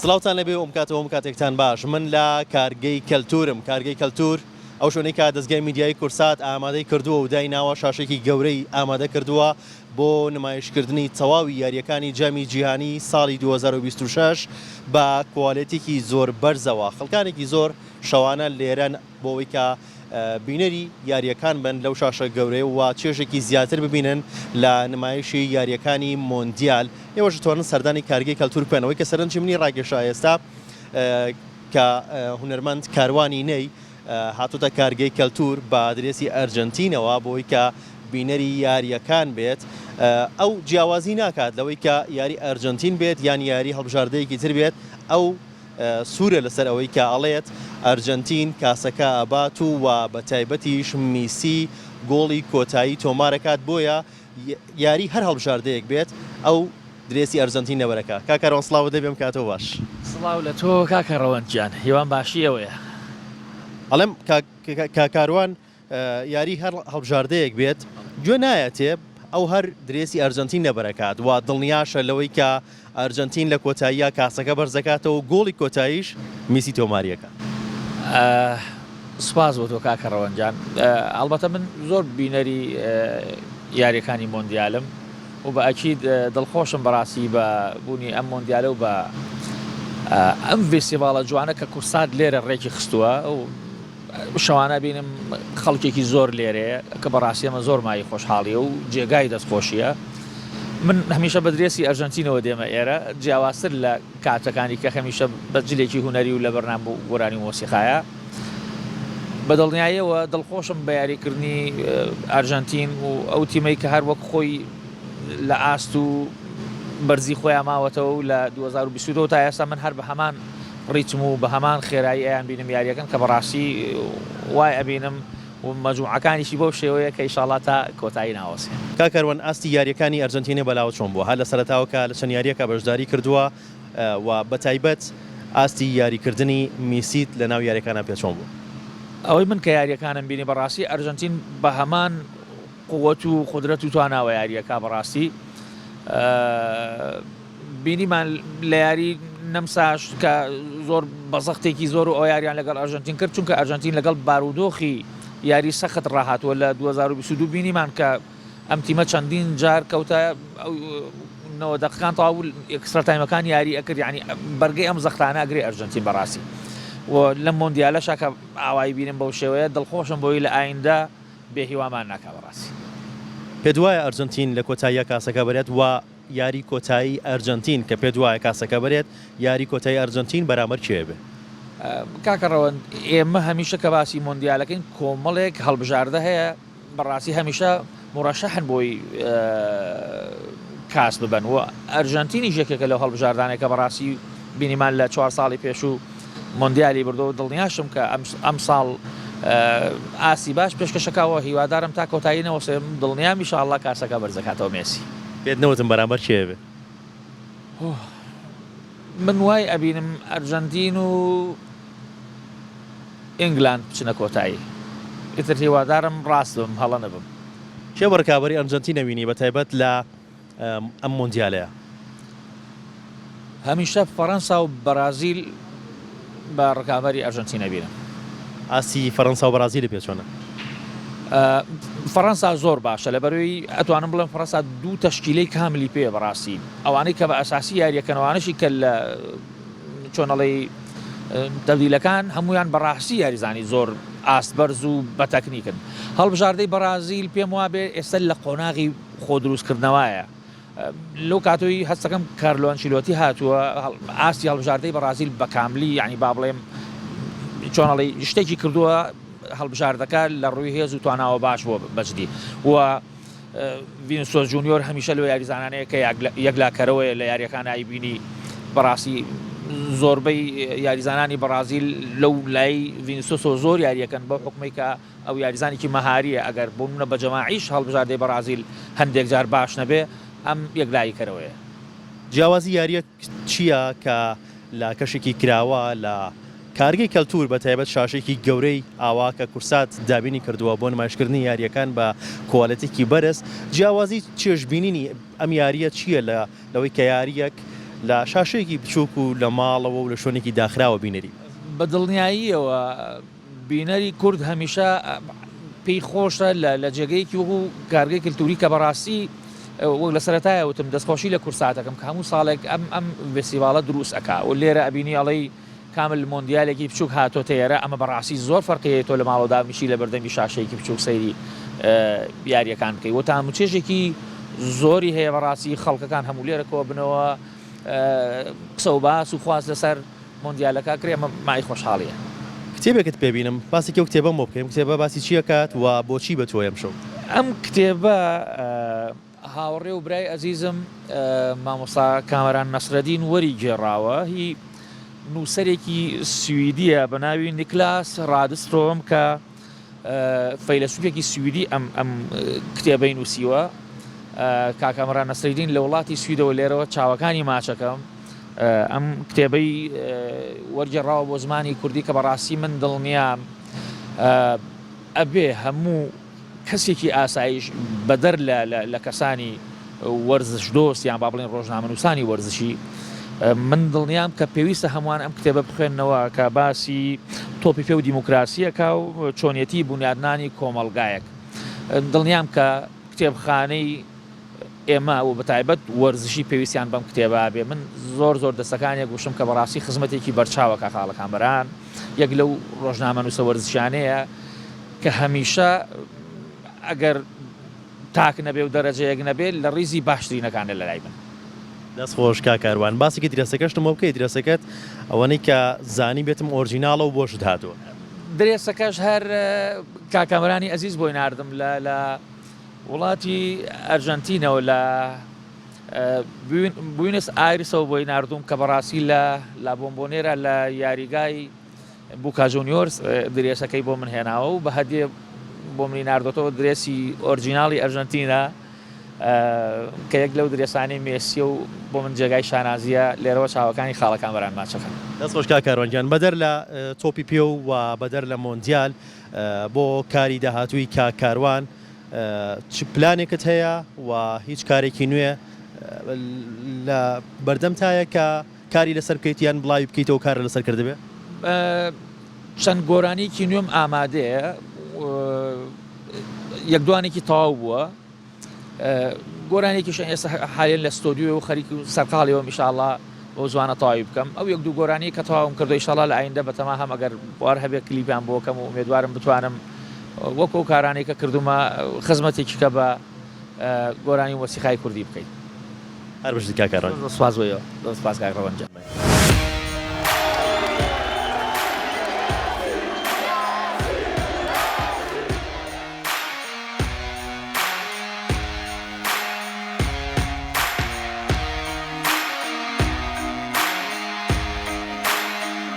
سڵاوتان لێبێ و ئەم کاتەوەم کاتێکتان باش من لە کارگەی کەلتورم کارگەی کەلتور ئەو شوێنەی کە دەزگای میدیایی کورسات ئامادەی کردووە و دایناوە شاشێکی گەورەی ئامادە کردووە بۆ نمایشکردنی تەواوی یارییەکانی جامی جیهانی ساڵی 2026 بە کوالێتێکی زۆر بەرزەوە خەڵکانێکی زۆر شەوانە لێرەن بۆ ئەوەی کە بینەری یارییەکان بن لەو شاشە گەورەیە و چێژێکی زیاتر ببینن لە نمایشی یارییەکانی مۆندیال. ئێوەش دەتوانن سەردانی کارگەی کەلتور بکەن. ئەوەی کە سەرنجی منی ڕاکێشا ئێستا کە هونەرمەند کاروانی نەی هاتۆتە کارگەی کەلتور بە درێسی ئەرجەنتینەوە بۆ ئەوەی کە بینەری یارییەکان بێت. ئەو جیاوازی ناکات لەوەی کە یاری ئەرجەنتین بێت یان یاری هەڵبژاردەیەکی تر بێت، ئەو سوورە لەسەر ئەوەی کە ئەڵێت ئەرجەنتین کاسەکە ئەبات و و بەتایبەتیش میسی گۆڵی کۆتایی تۆمارەکات بۆیە یاری هەر هەڵبژاردەیەک بێت ئەو درێسی ئەرجەنتین لەبەرەکا. کاک کاروان سڵاوت لێبێ ئەم کاتەو باش. سڵاو لە تۆ کاکە ڕەوەند گیان هیوام باشی ئێوەیە. ئەڵێم کاک کاروان یاری هەر هەڵبژاردەیەک بێت گوێ نایەتێ ئەو هەر درێسی ئەرجەنتین لەبەرەکات و دڵنیاشە لەوەی کە ئەرجەنتین لە کۆتاییا کاسەکە بەرزەکاتەوە و گۆڵی کۆتاییش میسی تۆماریەکا. سوپاس بۆ تۆ کاکە ڕەوەند جان ئەڵبەتە من زۆر بینەری یاریەکانی مۆندیالم و بە ئەکید دڵخۆشم بەڕاستی بە بوونی ئەم مۆندیالە و بە ئەم ڤیستیڤاڵە جوانە کە کورسات لێرە ڕێکی خستووە و شەوانە بینم خەڵکێکی زۆر لێرەیە کە بەڕاستی ئەمە زۆر مایەی خۆشحاڵیە و جێگای دەستخۆشیە من هەمیشە بە درێسی ئەرژەنتینەوە دێمە ئێرە جیاوازتر لە کاتەکانی کە هەمیشە بە جلێکی هونەری و لە بەرنامە و گۆرانی و مۆسیقایە بە دڵنیاییەوە دڵخۆشم بە یاریکردنی ئەرژەنتین و ئەو تیمەی کە هەر وەک خۆی لە ئاست و بەرزی خۆیان ماوەتەوە و لە 2022 تا ئێستا من هەر بە هەمان ڕیتم و بە هەمان خێرایی ئەیان بینم یاریەکەن کە بەڕاستی وای ئەبینم و مەجموعەکانیشی بەو شێوەیە کە ئیشاڵا تا کۆتایی ناوەسێ. کاک کاروان ئاستی یاریەکانی ئەرجەنتینی بەلاوە چۆن بووە هەر لە سەرەتاوە کە لە چەند یاریەکا بەشداری کردووە و بەتایبەت ئاستی یاریکردنی میسیت لە ناو یاریەکانا پێ چۆن بوو؟ ئەوەی من کە یاریەکانم بینی بەڕاستی ئەرجەنتین بە هەمان قوت و قودرەت و تواناوە یاریەکا بەڕاستی بینیمان لە یاری نەمساش کە زۆر بە زەختێکی زۆر و ئەو یاریان لەگەڵ ئەرژەنتین کرد چونکە ئەرژەنتین لەگەڵ بارودۆخی یاری سەخت ڕاهاتووە لە 2022 بینیمان کە ئەم تیمە چەندین جار کەوتە ئەو نەوە دەقەکان تەواو extra time ەکان یاری ئەکرد یعنی بەرگەی ئەم زەختانە ئەگرێ ئەرژەنتین بەڕاستی و لەم مۆندیالەشا کە ئاوایی بینم بەو شێوەیە دڵخۆشم بۆی لە ئایندە بێ هیوامان ناکا بەڕاستی. پێت وایە ئەرجەنتین لە کۆتاییا کاسەکە بەرێت وا یاری کۆتایی ئەرجەنتین کە پێت وایە کاسەکە بەرێت یاری کۆتایی ئەرجەنتین بەرامبەر کێ بێ؟ کاکە ڕەوەند ئێمە هەمیشە کە باسی مۆندیالەکەین کۆمەڵێک هەڵبژاردە هەیە بەڕاستی هەمیشە مورەشەحن بۆی کاس ببەن و ئەرژەنتینیش یەکێکە لەو هەڵبژاردانەی کە بەڕاستی بینیمان لە چوار ساڵی پێشوو مۆندیالی بردەوە دڵنیاشم کە ئەمساڵ ئاستی باش پێشکەشەکەوە هیوادارم تا کۆتایی نەوەسێ دڵنیام ئیشاڵڵا کاسەکە بەرزەکاتەوە مێسی. پێت نەوتم بەرامبەر کێ بێ؟ من وای ئەبینم ئەرجەنتین و ئینگلاند بچنە کۆتایی ئیتر هیوادارم ڕاست بم هەڵە نەبم. کێ بە ڕکابەری ئەرجەنتین ئەبینی بە تایبەت لە ئەم مۆندیالەیا؟ هەمیشە فەرەنسا و بەرازیل بە ڕکابەری ئەرجەنتین ئەبینم. ئاستی فەرەنسا و بەرازیلی پێ چۆنە؟ فەرەنسا زۆر باشە لەبەرەوەی ئەتوانم بڵێم فەرەنسا دوو تەشکیلەی کاملی پێیە بەڕاستی ئەوانەی کە بە ئەساسی یاریەکەن ئەوانەشی کە لە چۆن ئەڵێی تەبدیلەکان هەمویان بەڕاستی یاریزانی زۆر ئاست بەرز و بە تەکنیکن هەڵبژاردەی بەڕازیل پێم وابێ ئێستا لە قۆناغی خۆ دروستکردنەوەیە لەو کاتۆی هەستەکەم کارلۆ ئەنچیلۆتی هاتووە ئاستی هەڵبژاردەی بەڕازیل بە کاملی یعنی با بڵێم چۆن ئەڵێی شتێکی کردووە هەڵبژاردەکە لە ڕووی هێز و تواناوە باش بووە بەجدی و ڤینسۆس جونیۆر هەمیشە لەو یاریزانانەیە کە یەکلاکەرەوەیە لە یاریەکان ئایبینی بەڕاستی زۆربەی یاریزانانی بەڕازیل لەو لای ڤینسۆسەوە زۆر یاریەکەن بەو حکومەی کە ئەو یاریزانێکی مەهارییە ئەگەر بۆ نمونە بە جەماعیش هەڵبژاردەی بەڕازیل هەندێک جار باش نەبێ ئەم یەکلاییکەرەوەیە. جیاوازی یارییەک چییە کە لە کەشێکی کراوە لە کارگەی کەلتوور بە تایبەت شاشەیەکی گەورەی ئاوا کە کورسات دابینی کردووە بۆ نمایشکردنی یارییەکان بە کوالێتێکی بەرز، جیاوازی چێژبینینی ئەم یارییە چییە لە لەوەی کە یارییەک لە شاشەیەکی بچووک و لە ماڵەوە و لە شوێنێکی داخراوە بینەری بن؟ بە دڵنیاییەوە بینەری کورد هەمیشە پێی خۆشە لە جێگەیەکی وەکو کارگەی کلتوری کە بەڕاستی وەک لە سەرەتایە وتم دەستخۆشی لە کوردساتەکەم کە هەموو ساڵێک ئەم ئەم ڤێستیڤاڵە دروست ئەکا و لێرە ئەبینی ئەڵێی کامل مۆندیالێکی بچوک هاتۆتە ئێرە ئەمە بەڕاستی زۆر فەرقی هەیە تۆ لە ماڵەوە دابنیشی لە بەردەمی شاشەیەکی بچوک سەیری یاریەکان بکەی و تام و چێژێکی زۆری هەیە بەڕاستی خەڵکەکان هەموو لێرە کۆبنەوە قسە و باس و خواست لەسەر مۆندیالەکە کرێ ئەمە مای خۆشحاڵیە. کتێبێکت پێ بینم باسێکی ئەو کتێبەم بۆ بکەی ئەم کتێبە باسی چی ئەکات و بۆچی بە تۆیە ئەمشەو؟ ئەم کتێبە هاوڕێ و برای ئەزیزم مامۆستا کامەران نەسرەدین وەری گێڕاوە هی نووسەرێکی سویدیە بە ناوی نیکلاس ڕادسترۆم کە فەیلەسوفێکی سویدی ئەم ئەم کتێبەی نووسیوە کاک کامەران نەسرەدین لە وڵاتی سویدەوە لێرەوە چاوەکانی ماچەکەم ئەم کتێبەی وەرگێڕاوە بۆ زمانی کوردی کە بەڕاستی من دڵنیام ئەبێ هەموو کەسێکی ئاساییش بەدەر لە لە کەسانی وەرزش دۆست یان با بڵێین ڕۆژنامەنووسانی وەرزشی من دڵنیام کە پێویستە هەمووان ئەم کتێبە بخوێننەوە کە باسی تۆپی پێ و دیموکراسیەکە و چۆنیەتی بونیادنانی کۆمەڵگایەک دڵنیام کە کتێبخانەی ئێمە و بەتایبەت وەرزشی پێویستیان بەم کتێبە بێ من زۆر زۆر دەستەکانێک گوشم کە بەڕاستی خزمەتێکی بەرچاوە کاک خاڵە کامەران یەک لەو ڕۆژنامەنووسە وەرزشیانەیە کە هەمیشە ئەگەر تاک نەبێ و دەرەجەیەک نەبێ لە ڕیزی باشترینەکانە لە لای من. دەست خۆش کاک کاروان باسێکی درێسەکەشتم بۆ بکەی درێسەکەت ئەوەنەی کە زانیبێتم ئۆرجیناڵە و بۆشت هاتووە. درێسەکەش هەر کاک کامەرانی ئەزیز بۆی ناردم لە لە وڵاتی ئەرژەنتینەوە لە بوینس ئایرسەوە بۆی ناردووم کە بەڕاستی لە لا بۆمبۆنێرا لە یاریگای بوکا جونیۆرز درێسەکەی بۆ من هێناوە و بە هەدیە بۆ منی ناردۆتەوە درێسی ئۆرجیناڵی ئەرژەنتینە کە یەک لەو درێسانەی مێسیە و بۆ من جێگای شانازیە لێرەوە چاوەکانی خاڵە کامەران ماچەکەم. دەست خۆش کاک کاروان گیان بەدەر لە تۆپی پێ و بەدەر لە مۆندیال بۆ کاری داهاتووی کاک کاروان چ پلانێکت هەیە و هیچ کارێکی نوێ لە بەردەمتایە کە کاری لەسەر بکەیت یان بڵاوی بکەیتەوە کارت لەسەر کردبێ؟ چەند گۆرانیەکی نوێم ئامادەیە یەک دوانێکی تەواو بووە گۆرانیەکیش ئێستا حالێن لە ستۆدیۆ و خەریک و سەرقاڵیەوە ئیشاڵا بەو زوانە تەواوی بکەم ئەو یەک دوو گۆرانی کە تەواوم کردو ئیشاڵا لە ئایندە بەتەما هەم ئەگەر بوار هەبێ کلیپیان بۆ کەم و ئومێدوارم بتوانم وەکو ئەو کارانەی کە کردومە خزمەتێکی کە بە گۆرانی و مۆسیقای کوردی بکەین. هەر بژیت کاک کاروان. زۆر سوپاس بۆ ئێوە. زۆر سوپاس کاک ڕەوەند جان.